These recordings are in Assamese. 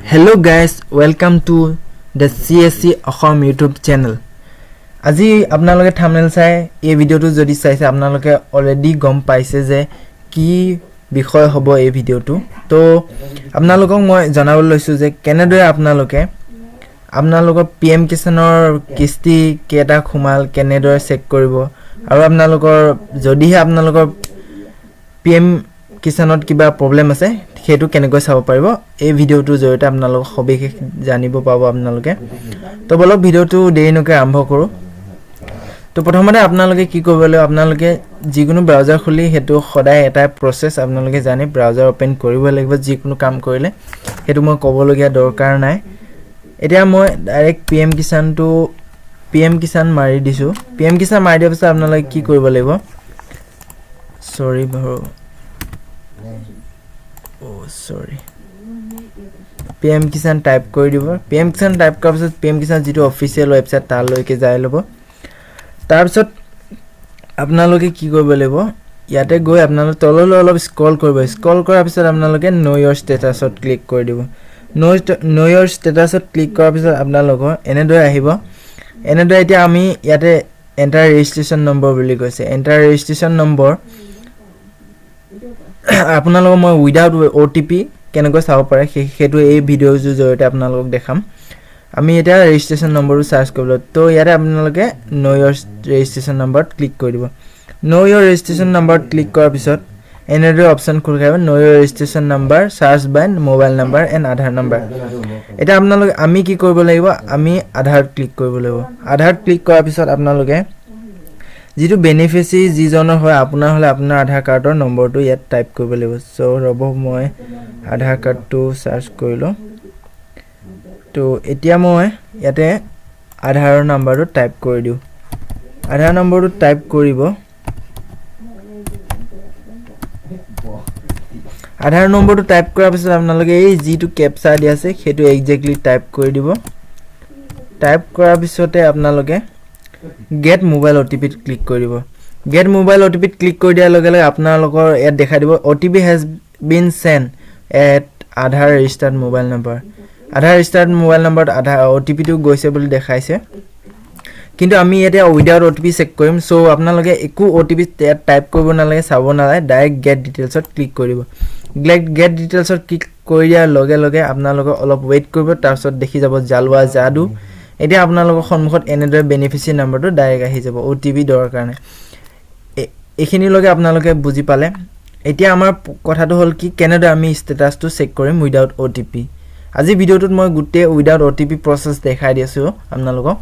Hello guys, welcome to the CSC Assam YouTube channel. আজি আপোনালোকে থাম্বনেইল চাই এই ভিডিঅ'টো যদি চাইছে, আপোনালোকে অলৰেডি গম পাইছে যে কি বিষয় হ'ব এই ভিডিঅ'টো। তো আপোনালোকক মই জনাবলৈ লৈছোঁ যে কেনেদৰে আপোনালোকে আপোনালোকৰ পি এম কিষাণৰ কিস্তি কেইটা সোমাল কেনেদৰে চেক কৰিব আৰু আপোনালোকৰ যদিহে আপোনালোকৰ পি এম কিষাণত কিবা প্ৰব্লেম আছে, সেইটো কেনেকৈ চাব পাৰিব, এই ভিডিঅ'টোৰ জৰিয়তে আপোনালোক সবিশেষ জানিব পাব আপোনালোকে। তো বলক, ভিডিঅ'টো দেৰি নকৰি আৰম্ভ কৰোঁ। তো প্ৰথমতে আপোনালোকে কি কৰিব লাগিব? আপোনালোকে যিকোনো ব্ৰাউজাৰ খুলি, সেইটো সদায় এটাই প্ৰচেছ আপোনালোকে জানে, ব্ৰাউজাৰ অ'পেন কৰিব লাগিব যিকোনো কাম কৰিলে, সেইটো মই ক'বলগীয়া দৰকাৰ নাই। এতিয়া মই ডাইৰেক্ট পি এম কিষাণটো, পি এম কিষাণ মাৰি দিছোঁ। পি এম কিষাণ মাৰি দিয়াৰ পিছত আপোনালোকে কি কৰিব লাগিব? চৰি বাৰু, অ' চৰি, পি এম কিষাণ টাইপ কৰি দিব। পি এম কিষাণ টাইপ কৰাৰ পিছত পি এম কিষাণ যিটো অফিচিয়েল ৱেবছাইট, তালৈকে যাই ল'ব। তাৰপিছত আপোনালোকে কি কৰিব লাগিব? ইয়াতে গৈ আপোনালোকে তললৈ অলপ স্ক্ৰল কৰিব। স্ক্ৰল কৰাৰ পিছত আপোনালোকে ন' ইয়ৰ ষ্টেটাছত ক্লিক কৰি দিব। ন' ইয়ৰ ষ্টেটাছত ক্লিক কৰাৰ পিছত আপোনালোকৰ এনেদৰে আহিব, এনেদৰে। এতিয়া আমি ইয়াতে এণ্টাৰ ৰেজিষ্ট্ৰেশ্যন নম্বৰ বুলি কৈছে। এণ্টাৰ ৰেজিষ্ট্ৰেশ্যন নম্বৰ, আপোনালোকক মই উইদাউট অ'টিপি কেনেকৈ চাব পাৰে, সেইটো এই ভিডিঅ'টোৰ জৰিয়তে আপোনালোকক দেখাম। আমি এতিয়া ৰেজিষ্ট্ৰেশ্যন নম্বৰটো চাৰ্চ কৰিব। তো ইয়াতে আপোনালোকে ন' ইয়ৰ ৰেজিষ্ট্ৰেশ্যন নম্বৰত ক্লিক কৰি দিব। ন' ইয়ৰ ৰেজিষ্ট্ৰেশ্যন নম্বৰত ক্লিক কৰাৰ পিছত এনেদৰে অপশ্যন খোল খাব, "Know your registration number, search by mobile number and Aadhaar number"। এতিয়া আপোনালোকে, আমি কি কৰিব লাগিব? আমি আধাৰত ক্লিক কৰিব লাগিব। আধাৰত ক্লিক কৰাৰ পিছত আপোনালোকে যিটো বেনিফিচিয়াৰী যিজনৰ হয়, আপোনাৰ হ'লে আপোনাৰ আধাৰ কাৰ্ডৰ নম্বৰটো ইয়াত টাইপ কৰিব লাগিব। চ' ৰ'ব, মই আধাৰ কাৰ্ডটো চাৰ্চ কৰি লওঁ। তো এতিয়া মই ইয়াতে আধাৰৰ নাম্বাৰটো টাইপ কৰি দিওঁ। আধাৰ নম্বৰটো টাইপ কৰিব। আধাৰ নম্বৰটো টাইপ কৰাৰ পিছত আপোনালোকে এই যিটো কেপচা দিয়া আছে, সেইটো একজেক্টলি টাইপ কৰি দিব। টাইপ কৰাৰ পিছতে আপোনালোকে গেট মোবাইল অ'টিপিত ক্লিক কৰি দিব। গেট মোবাইল অ'টিপিত ক্লিক কৰি দিয়াৰ লগে লগে আপোনালোকৰ ইয়াত দেখাই দিব, "OTP has been send at Aadhaar registered mobile number"। Aadhaar registered mobile নম্বৰত আধাৰ অ'টিপিটো গৈছে বুলি দেখাইছে। কিন্তু আমি এতিয়া উইদাউট অ'টিপি চেক কৰিম। চ' আপোনালোকে একো অ'টিপি ইয়াত টাইপ কৰিব নালাগে, চাব নালাগে, ডাইৰেক্ট গেট ডিটেইলছত ক্লিক কৰিব। গেট ডিটেইলছত ক্লিক কৰি দিয়াৰ লগে লগে আপোনালোকে অলপ ৱেইট কৰিব। তাৰপিছত দেখি যাব জালুৱা যাদু। এতিয়া আপোনালোকৰ সন্মুখত এনেদৰে বেনিফিচিয়াৰী নাম্বাৰটো ডাইৰেক্ট আহি যাব, অ'টিপি দৰকাৰ নাই। এইখিনিলৈকে আপোনালোকে বুজি পালে। এতিয়া আমাৰ কথাটো হ'ল কি, কেনেদৰে আমি ষ্টেটাছটো চেক কৰিম উইদাউট অ'টিপি? আজি ভিডিঅ'টোত মই গোটেই উইদাউট অ'টিপি প্ৰচেছ দেখাই দি আছোঁ আপোনালোকক।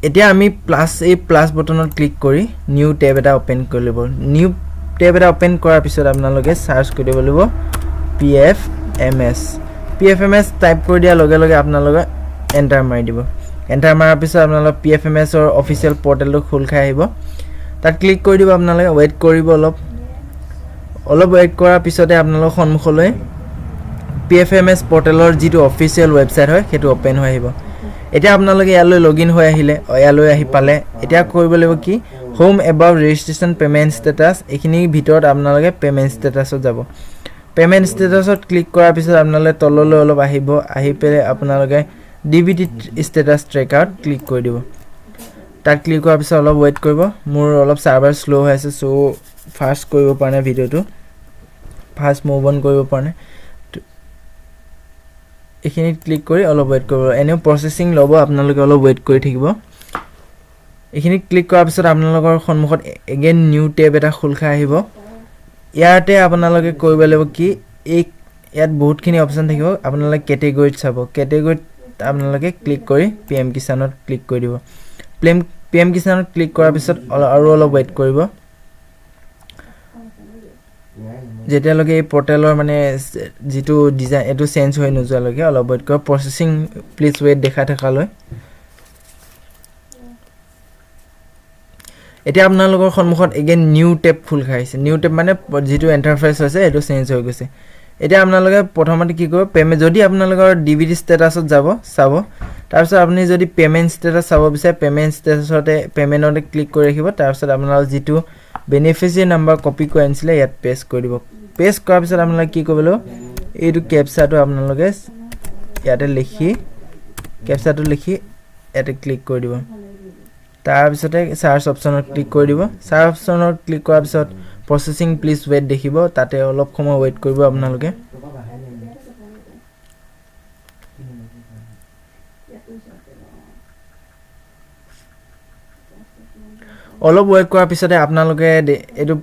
এতিয়া আমি প্লাছ, এই প্লাছ বটনত ক্লিক কৰি নিউ টেব এটা অ'পেন কৰি ল'ব। নিউ টেব এটা অ'পেন কৰাৰ পিছত আপোনালোকে চাৰ্চ কৰি দিব লাগিব PFMS। PFMS type কৰি দিয়াৰ লগে লগে আপোনালোকে এণ্টাৰ মাৰি দিব। এণ্টাৰ মাৰাৰ পিছত আপোনালোক পি এফ এম এছৰ অফিচিয়েল পৰ্টেলটো খোল খাই আহিব। তাত ক্লিক কৰি দিব। আপোনালোকে ৱেইট কৰিব অলপ। অলপ ৱেইট কৰাৰ পিছতে আপোনালোকৰ সন্মুখলৈ পি এফ এম এছ পৰ্টেলৰ যিটো অফিচিয়েল ৱেবছাইট হয়, সেইটো অ'পেন হৈ আহিব। এতিয়া আপোনালোকে ইয়ালৈ লগ ইন হৈ আহিলে, ইয়ালৈ আহি পালে। এতিয়া কৰিব লাগিব কি? Home, about, registration, payment status, এইখিনিৰ ভিতৰত আপোনালোকে পে'মেণ্ট ষ্টেটাছত যাব। পে'মেণ্ট ষ্টেটাছত ক্লিক কৰাৰ পিছত আপোনালোকে তললৈ অলপ আহিব। আহি পেলাই আপোনালোকে ডিবিটি ষ্টেটাছ ট্ৰেকাৰত ক্লিক কৰি দিব। তাত ক্লিক কৰাৰ পিছত অলপ ৱেইট কৰিব। মোৰ অলপ চাৰ্ভাৰ শ্ল' হৈ আছে, চ' ফাষ্ট কৰিব পৰা নাই, ভিডিঅ'টো ফাষ্ট মুভ অন কৰিব পৰা নাই। এইখিনিত ক্লিক কৰি অলপ ৱেইট কৰিব। এনেও প্ৰচেছিং ল'ব, আপোনালোকে অলপ ৱেইট কৰি থাকিব। এইখিনিত ক্লিক কৰাৰ পিছত আপোনালোকৰ সন্মুখত এগেইন নিউ টেব এটা খোল খাই আহিব। ইয়াতে আপোনালোকে কৰিব লাগিব কি, এই ইয়াত বহুতখিনি অপশ্যন থাকিব। আপোনালোকে কেটেগৰীত চাব। কেটেগৰীত আপোনালোকে ক্লিক কৰি পি এম কিষাণত ক্লিক কৰি দিব। পি এম কিষাণত ক্লিক কৰাৰ পিছত আৰু অলপ ৱেইট কৰিব, যেতিয়ালৈকে এই পৰ্টেলৰ মানে যিটো ডিজাইন, এইটো চেঞ্জ হৈ নোযোৱালৈকে অলপ ৱেইট কৰিব। প্ৰচেছিং, প্লিজ ৱেইট দেখাই থকালৈ। এতিয়া আপোনালোকৰ সন্মুখত এগেইন নিউ টেব খোল খাইছে। নিউ টেব মানে যিটো ইণ্টাৰফেচ হৈছে, সেইটো চেঞ্জ হৈ গৈছে। এতিয়া আপোনালোকে প্ৰথমতে কি কৰিব? পে'মেণ্ট, যদি আপোনালোকৰ ডিবিটি ষ্টেটাছত যাব, চাব। তাৰপিছত আপুনি যদি পে'মেণ্ট ষ্টেটাছ চাব বিচাৰে, পে'মেণ্ট ষ্টেটাছতে, পে'মেণ্টতে ক্লিক কৰি ৰাখিব। তাৰপিছত আপোনালোকৰ যিটো বেনিফিচিয়াৰী নাম্বাৰ কপি কৰি আনিছিলে, ইয়াত পেষ্ট কৰি দিব। পেষ্ট কৰাৰ পিছত আপোনালোকে কি কৰিব লাগিব? এইটো কেপচাটো আপোনালোকে ইয়াতে লিখি, কেপচাটো লিখি ইয়াতে ক্লিক কৰি দিব। তাৰপিছতে চাৰ্চ অপশ্যনত ক্লিক কৰি দিব। চাৰ্চ অপশ্যনত ক্লিক কৰাৰ পিছত প্ৰচেছিং প্লিজ ৱেইট দেখিব, তাতে অলপ সময় ৱেইট কৰিব আপোনালোকে। অলপ ৱেইট কৰাৰ পিছতে আপোনালোকে এইটো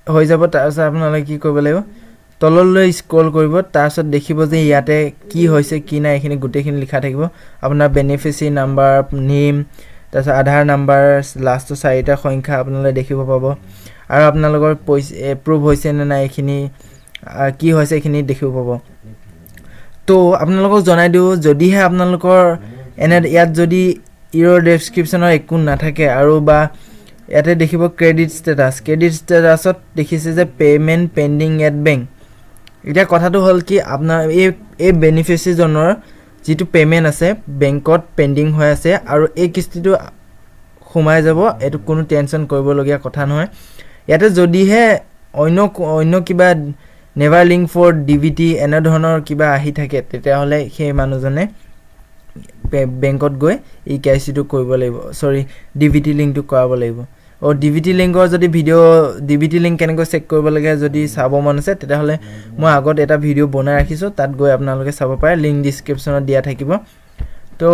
হৈ যাব। তাৰপিছত আপোনালোকে কি কৰিব লাগিব, তললৈ স্ক্ৰল কৰিব। তাৰপিছত দেখিব যে ইয়াতে কি হৈছে কি নাই এইখিনি গোটেইখিনি লিখা থাকিব। আপোনাৰ বেনিফিচিয়াৰী নাম্বাৰ, নেম, তাৰপিছত আধাৰ নাম্বাৰ, লাষ্টৰ চাৰিটা সংখ্যা আপোনালোকে দেখিব পাব। আৰু আপোনালোকৰ পইচা এপ্ৰুভ হৈছে নে নাই এইখিনি, কি হৈছে এইখিনি দেখিব পাব। তো আপোনালোকক জনাই দিওঁ, যদিহে আপোনালোকৰ এনে ইয়াত যদি ইৰৰ ডেছক্ৰিপশ্যনৰ একো নাথাকে আৰু বা ইয়াতে দেখিব ক্ৰেডিট ষ্টেটাছ, ক্ৰেডিট ষ্টেটাছত দেখিছে যে পে'মেণ্ট পেণ্ডিং এট বেংক। এতিয়া কথাটো হ'ল কি, আপোনাৰ এই বেনিফিচিয়াৰীজনৰ যিটো পে'মেণ্ট আছে বেংকত পেণ্ডিং হৈ আছে আৰু এই কিস্তিটো সোমাই যাব, এইটো কোনো টেনশ্যন কৰিবলগীয়া কথা নহয়। ইয়াতে যদিহে অন্য কিবা never link for D B T এনেধৰণৰ কিবা আহি থাকে, তেতিয়াহ'লে সেই মানুহজনে বেংকত গৈ ই কে আই চিটো কৰিব লাগিব, চৰি ডি বি টি লিংকটো কৰাব লাগিব। ডি বি টি লিংকৰ যদি video, D B T link কেনেকৈ চেক কৰিব লাগে যদি চাব মন আছে, তেতিয়াহ'লে মই আগত এটা ভিডিঅ' বনাই ৰাখিছোঁ, তাত গৈ আপোনালোকে চাব পাৰে, লিংক ডিছক্ৰিপশ্যনত দিয়া থাকিব। তো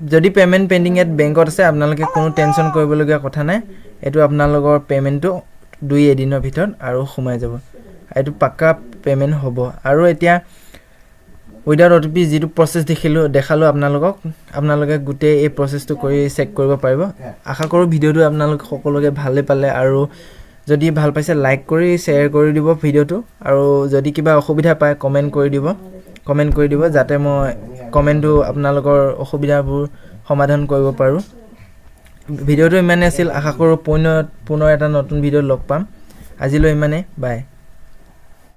যদি পে'মেণ্ট পেণ্ডিং ইয়াত বেংকত আছে, আপোনালোকে কোনো টেনশ্যন কৰিবলগীয়া কথা নাই, এইটো আপোনালোকৰ পে'মেণ্টটো দুই এদিনৰ ভিতৰত আৰু সোমাই যাব, এইটো পাক্কা পে'মেণ্ট হ'ব। আৰু এতিয়া উইদাউট অ' টি পি যিটো প্ৰচেছ দেখালোঁ আপোনালোকক, আপোনালোকে গোটেই এই প্ৰচেছটো কৰি চেক কৰিব পাৰিব। আশা কৰোঁ ভিডিঅ'টো আপোনালোক সকলোকে ভালে পালে, আৰু যদি ভাল পাইছে লাইক কৰি শ্বেয়াৰ কৰি দিব ভিডিঅ'টো, আৰু যদি কিবা অসুবিধা পায় কমেণ্ট কৰি দিব, যাতে মই কমেণ্টটো আপোনালোকৰ অসুবিধাবোৰ সমাধান কৰিব পাৰোঁ। ভিডিঅ'টো ইমানেই আছিল, আশা কৰোঁ পুনৰ এটা নতুন ভিডিঅ'ত লগ পাম। আজিলৈ ইমানেই, বাই।